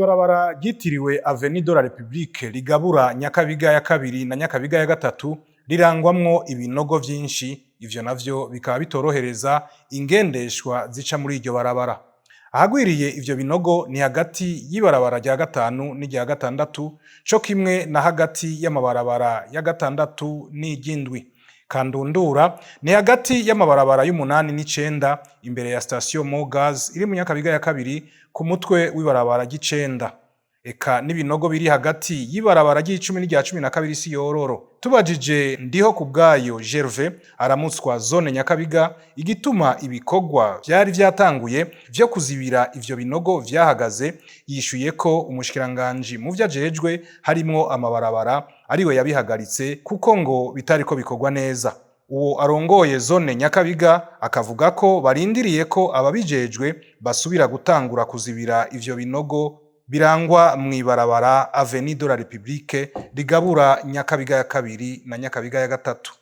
Ibarabara ryitiriwe Avenue de la République rigabura Nyakabiga ya kabiri na Nyakabiga ya gatatu rirangwamwo ibinogo vyinshi, ivyo navyo bikaba bitorohereza ingendeshwa zica muri iryo barabara. Ahagwiriye ivyo binogo ni hagati y'ibarabara rya gatanu n'irya gatandatu, co kimwe na hagati y'amabarabara ya gatandatu n'iry'indwi. Kandundura ni hagati y'amabarabara y'umunani n'icenda, imbere ya sitasiyo Mogaz iri mu Nyakabiga ya kabiri, ku mutwe w'ibarabara ry'icenda. Eka n'ibinogo biri hagati y'ibarabara ry'icumi n'irya 12 si yororo. Tubajije Ndiho ku bwayo Gervais aramutswa zone Nyakabiga igituma ibikorwa vyari vyatanguye vyo kuzibira ivyo binogo vyahagaze, yishuye ko umushikiranganji mu vyo ajejwe harimwo amabarabara ariwe yabihagaritse, kuko ngo bitariko bikorwa neza. Uwo arongoye zone Nyakabiga akavuga ko barindiriye ko ababijejwe basubira gutangura kuzibira ivyo binogo birangwa mw'ibarabara Avenue de la République rigabura Nyakabiga ya kabiri na Nyakabiga ya gatatu.